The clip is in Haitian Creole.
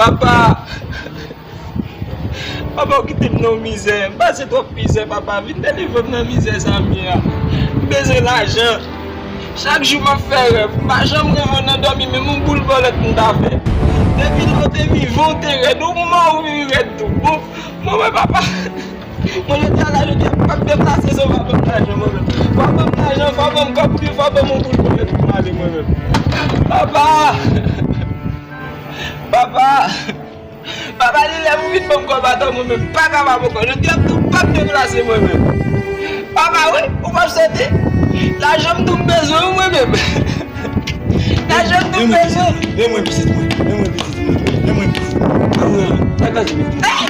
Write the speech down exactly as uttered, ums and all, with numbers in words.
Papa! Papa, ou kite m nan yon mizè. M pase twòp mizè, papa. Vin delivre m nan mizè sa m ye a. M bezwen lajan. Chak jou m ap fè rèv. M pa janm reve nan dòmi, menm yon boul bòlèt m ta fè. Depi lè w te vivan, w te rèd. Ou mò, ou vin rèd tou. Bon, mwen, mwen, papa. Mwen, jodi a la, jodi a, m p ap deplase san w pa ban m lajan, mwen menm. Fò w ban m lajan, fò w ban m kòb, fò w ban m yon boul bòlèt pou m ale, mwen menm. Papa! Papa! Papa, li lè pou vin ban m kòb atò mwen menm. Pa kapab ankò. Jodi a m tou p ap deplase mwen menm. Papa, wi, ou p ap soti. Lajan m tou m bezwen wi mwen menm. Lajan m tou m bezwen. Men mwen pitit mwen. Men mwen pitit mwen. Men mwen pitit mwen. Men mwen. Sakaje pitit mwen.